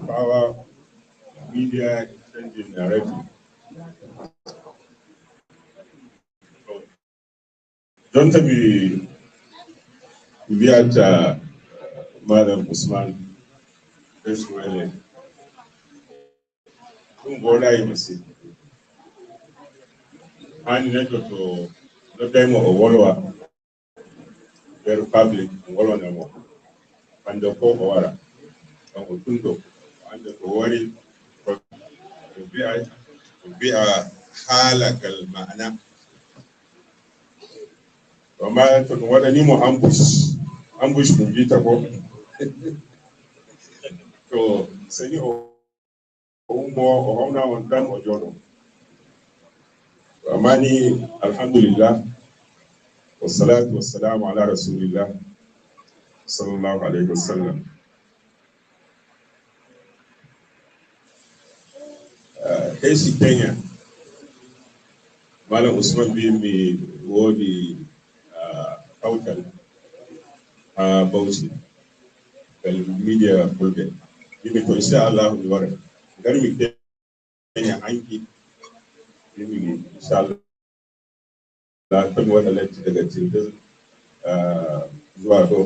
Power media changing narrative. Jonta mi wiyata Malam Usman Eswele ɗum boɗayi masin. Hani neɗɗo to noddaymo o wolwa nder public, o wolwanamo hande ko o wara ngam o tunto o anda to wari o wi'a o wi'a haala ngal ma'ana. Amma to ɗum waɗanimo ambush, ambush ɗum wita ko to seni o ummo o hawna on tan o jooɗo. Amma ni alhamdulillah, wassalatu wassalamu ala rasulillah sallallahu alayhi wasallam. Hesi Kenya, Malam Usman bi mi woodi kawtal ha Bauchi ngal media Fulɓe. Mbimi to inchallahu mi wara garmi Kenya hanki, mbimi inchallah to mi waɗa latti daga Tilde zuwa ɗo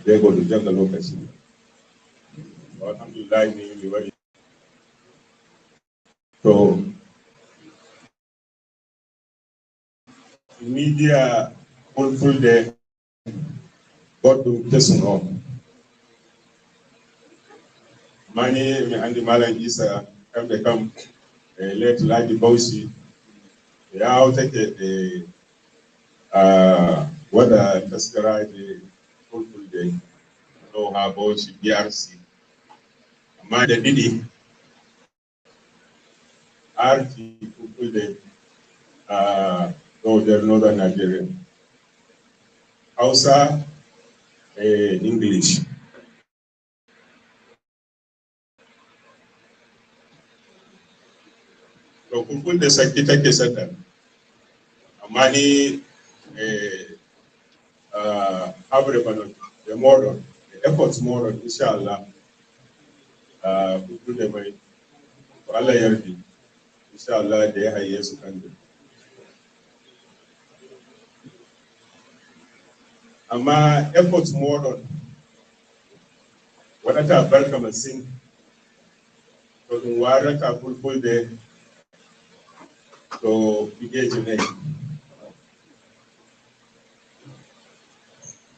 jego ɗum janga lokaci. Alhamdulillahi ni mi wari to media Fulfulde goɗɗum kesum o mani. Mi andi Malam Isa kamɓe kam e letulaji Bauchi ɓe yawtake ɓe waɗa taskaraji Fulfulde ɗo ha Bauchi BRC, amma nde ɗiɗi arti Fulfulde ɗo nder Northern Nigeria, Hausa e English. To Fulfulde sakkitake seɗɗa, amma ni e habre bano e moɗon e efforts moɗon, inchallah Fulfulde mai to Allah yardi inchallah da yaha yeeso kanjum. Amma efforts moɗon waɗata barka masin to ɗum warata Fulfulde to bigeji nayi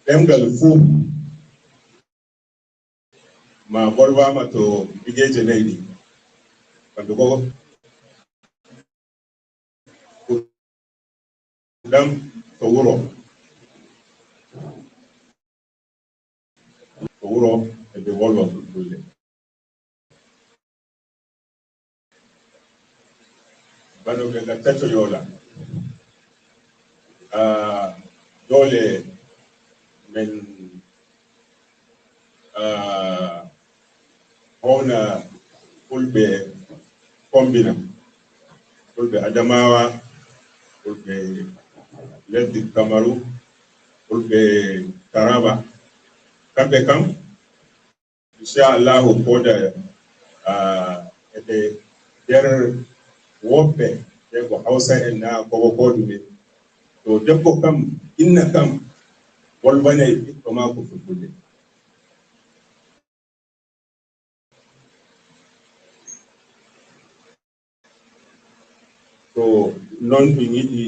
ɗemgal fuu ma bolwama to bigeji nayi ɗi bandu ko ɗam to wuro to wuro eɓe wolwa Fulfulde bano ɓe gatta to Yola. Dole min howna Fulɓe fombina, Fulɓe Adamawa, Fulɓe lesdi Kamaru, Fulɓe Taraba, kamɓe kam inchallahu koda eɓe nder woɓɓe ɓe ko Hausa en na kogo ko ɗume to debbo kam inna kam wolwanay ɓiɗɗo maako Fulfulde. To non ɗum yiɗi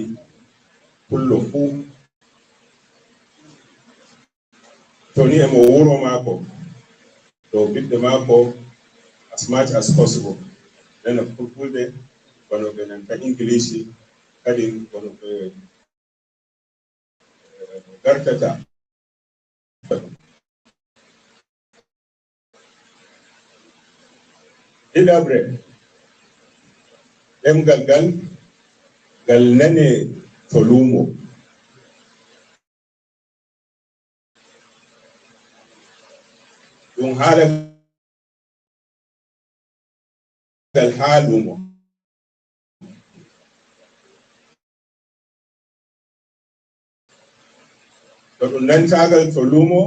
pullo fuu to ni emo wuro maako to ɓiɓɓe maako as much as possible nana Fulfulde bano ɓe nanta English kadi bono ɓe gartata. Ɗiɗaɓre ɗemgal ngal ngal nane to luumo ɗum haala ngal haa luumo to ɗum nantagal to luumo.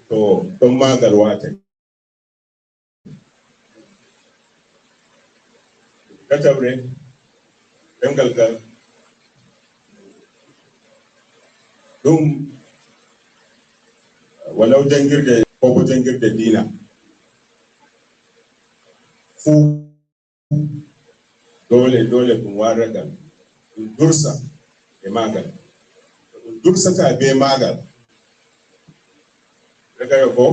To ɗon magal watay. Tataɓre, ɗemgal ngal ɗum walau jangirde ko bo jangirde dina fuu, dole dole ɗum warragal, ɗum dursa e magal. To ɗum dursata be magal, ragayo bo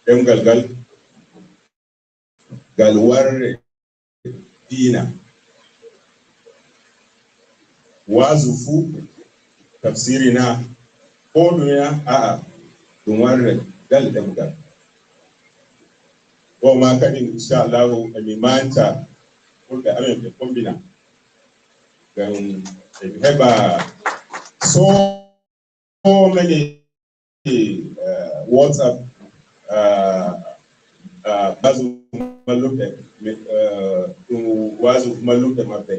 ɗemgal ngal ngal warre diina, wazu fuu, tafsiri na ko ɗume na, a'a, ɗum warre ngal ɗemgal bo ma. Kadi inchallahu emi manta fulɓe amen ɓe kombina ngam emi heɓa so many WhatsApp bazu malluɓe ɗum wazu malluɓe maɓɓe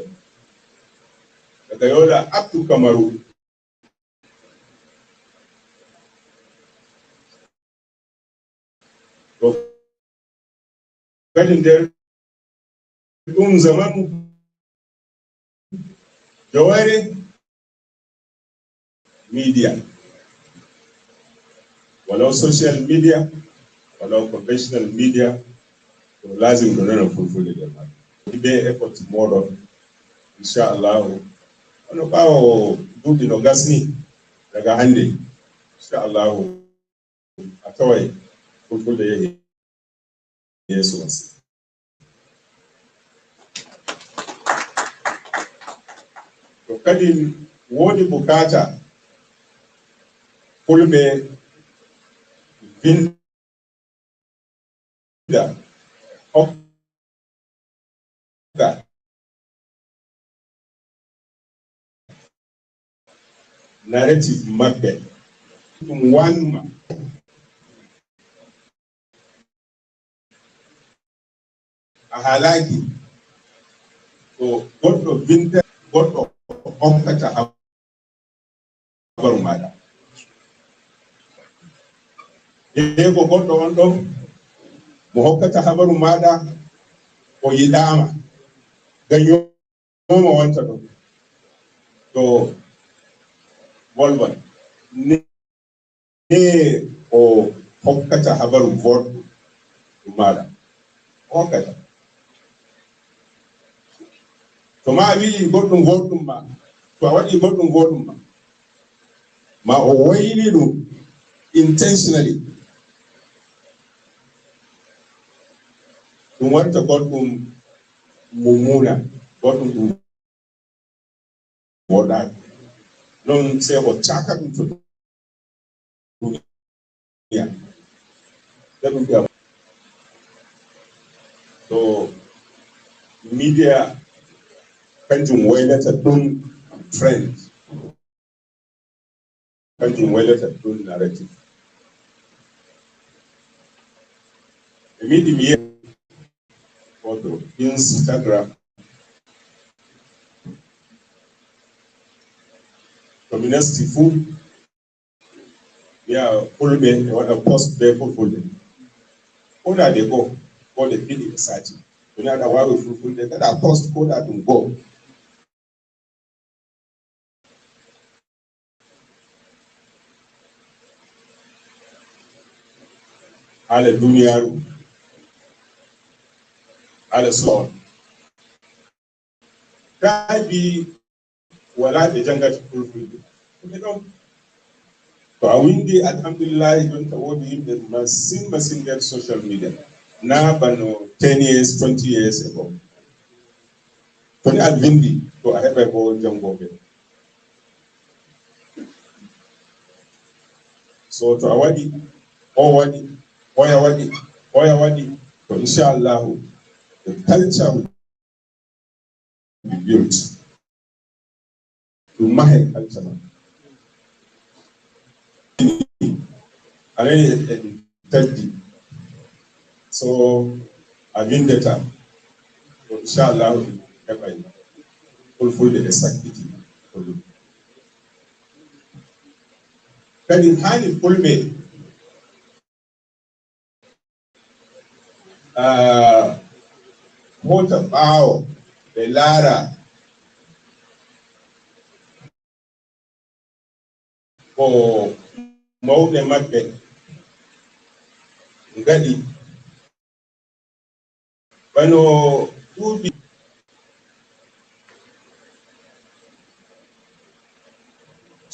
daga Yola up to Kamaru. To kadi nder ɗum zamanu jowere media, walau social media, walau conventional media, to lazim ɗo nana Fulfulde nder maɓɓe be effort moɗon. Inchallahu ono ɓawo duuɓi no gasni daga hannde, inchallahu a taway Fulfulde yehi yeeso masin. To kadi woodi bukata fulɓe vinda hokka narrative maɓɓe ɗum wanma. A haalaki to goɗɗo vinda, goɗɗo hokkata habaru maɗa ko goɗɗo on ɗon mo hokkata habaru maɗa o yiɗama ganyoma wonta ɗon to wolwan ne o hokkata habaru voɗɗum ɗum maɗa o hokkata. To ma a wi'i goɗɗum voɗɗum ma, to a waɗi goɗɗum voɗɗum ma, ma o wayli ɗum intentionally, ɗum warta goɗɗum mummuna, goɗɗum ɗum woɗaki non, sai o caka ɗum to duniya da ɗum ɓiya. To media kanjum waylata ɗum trend, kanjum waylata ɗum narrative. E miɗi mi ko to Instagram, to mi nasti fuu wiya fulɓe e waɗa post be Fulfulde, ko da de goo ko ɗe ɗiɗi e sati. To ni aɗa wawi Fulfulde, gaɗa post ko da ɗum goo. Haala duniyaru, haala so gaabi wala ɓe jangata Fulfulde ɓe ɗon. To a windi, alhamdulillahi jonta woodi yimɓe masin masin nder social media na bano 10 years, 20 years ago. To ni a windi to a heɓay bo jangoɓe. So to a waɗi, o waɗi, oya waɗi, oya waɗi, to inchallahu the culture will be built. Ɗum mahe culture man anani e taddi. So a windata to inchallahu ɗum heɓay Fulfulde e sakkiti ko ɗum. Kadi hani fulɓe Hota ɓaawo ɓe laara ko mawɓe maɓɓe ngaɗi bano duuɓi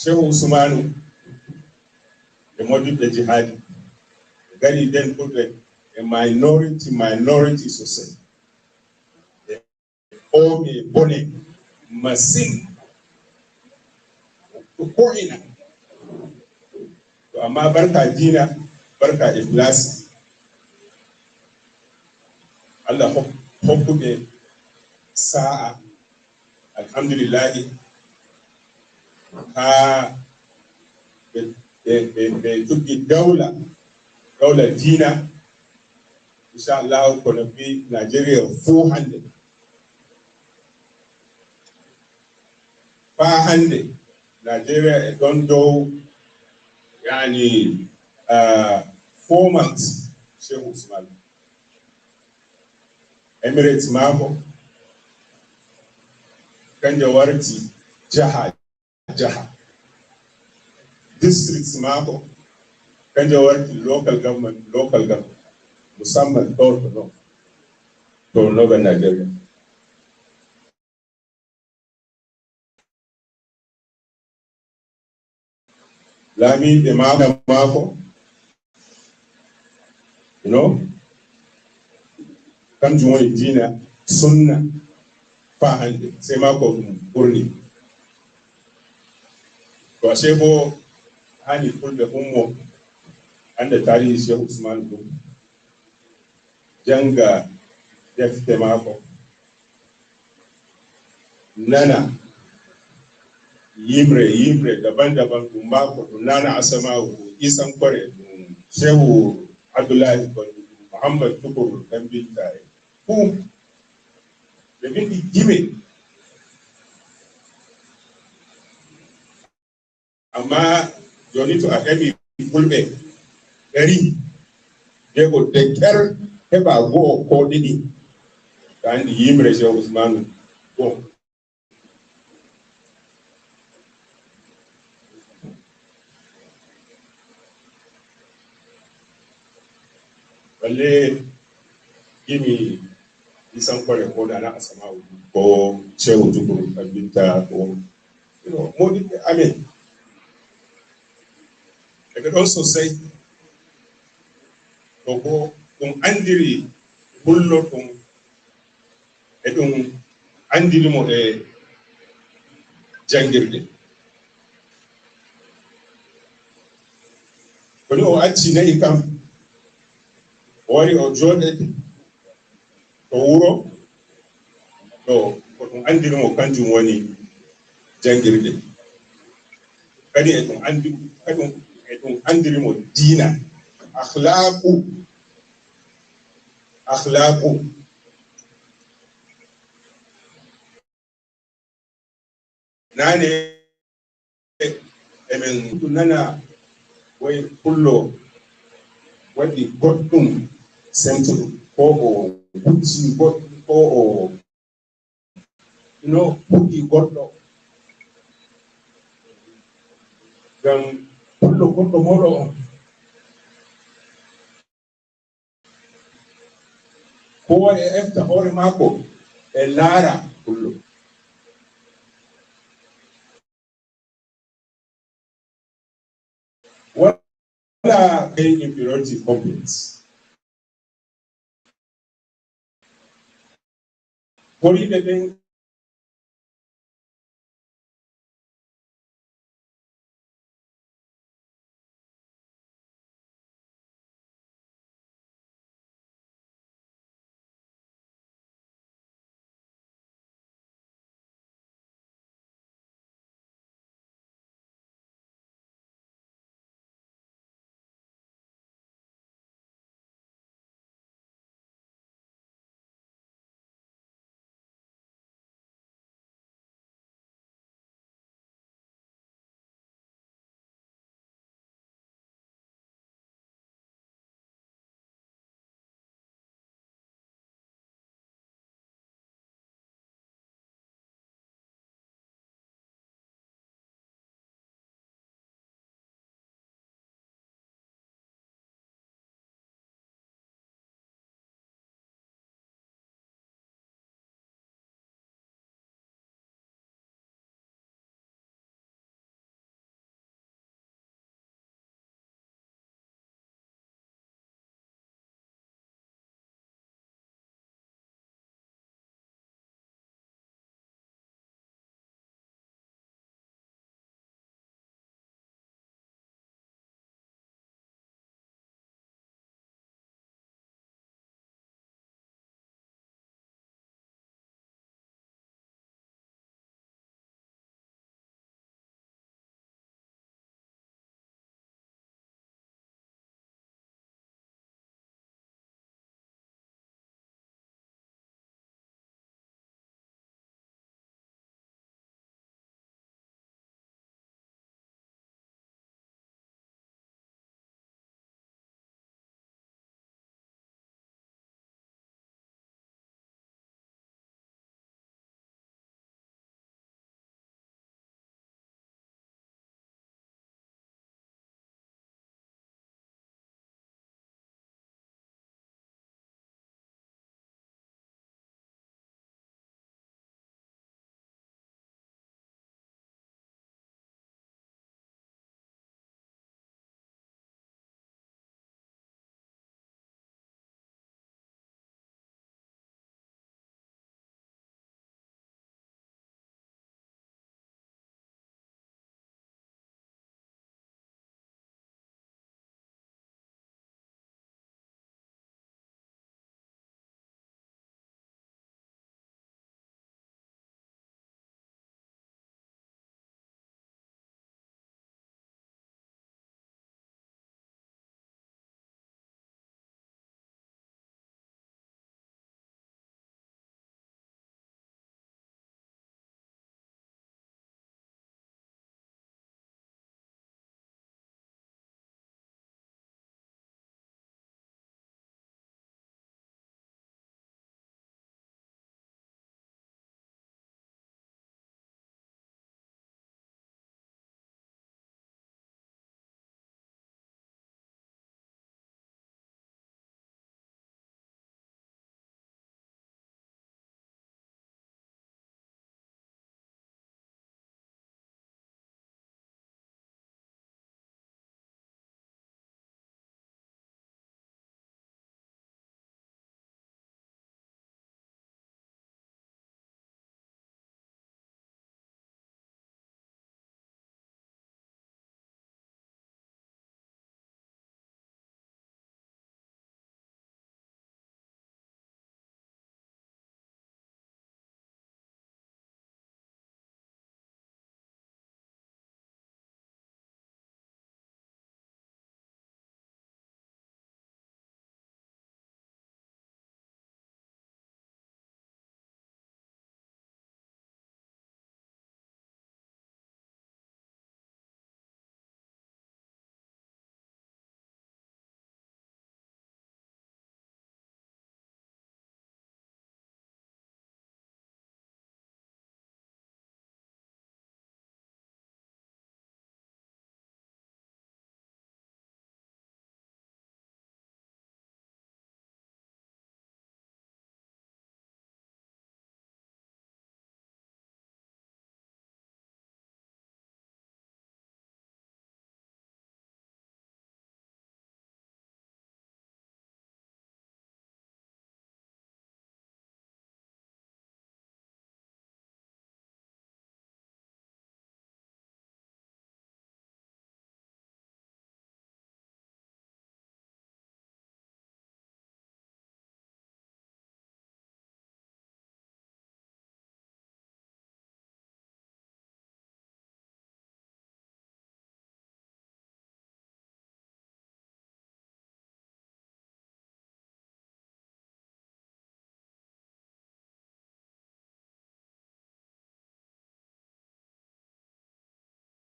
Shehu Usmanu e modiɓɓe jihadi ɓe gari nden fulɓe e minority sosai, ɓe omi bone masin ko ina. To amma barka dina, barka ikhlasi, Allah hokkuɓe sa'a, alhamdulillahi, ha ɓe tuggi dawla dina, inchallahu kono fi Nigeria fuu hande fa hande Nigeria e ɗon dow yani format Shehu Usman, Emirates maako kanje warti jaha jaha, districts maako kanje warti local government, local government, musamman ɗo to northern Nigeria. Laamiɓe maako, kanjum woni dina sunna fa hande, sai mako ɗum ɓurni. To ashe bo hani fulɓe ummo anda tarihi Shehu Usman ɗum, janga defte maako, nana yimre daban-daban ɗum maako, ɗum nana Asamawu, ɗum Isan Kore, ɗum Shehu Abdullahi Gondu, ɗum Muhammad Tukur Ɗanbinta e fuu ɓe bindi gime. Amma joni to a ƴami fulɓe 100 jego, de ker heɓa go'o ko ɗiɗi to andi yimre Shehu Usmanu goo. Balle gimi Isan Kware ko Nana Asma'u ko Shehu Tukur Ɗanbinta ko modiɓɓe amin daga ɗon sosai. To ko ɗum andiri pullo, ɗum e ɗum andirimo e jangirde koni o acci nayi kam, o wari o joɗe to wuro to ko ɗum andirimo, kanjum woni jangirde. Kadi e ɗum andi, kadi e ɗum andirimo diina, akhlaqu. Nane emin nana way pullo waɗi goɗɗum semtuɗum, ko o wucci goɗɗum, ko o no bugi goɗɗo, ngam pullo goɗɗo mawɗo on kowa e efta hoore maako e laara pullo. Wala kai inferiority complex horiɓe ɓen.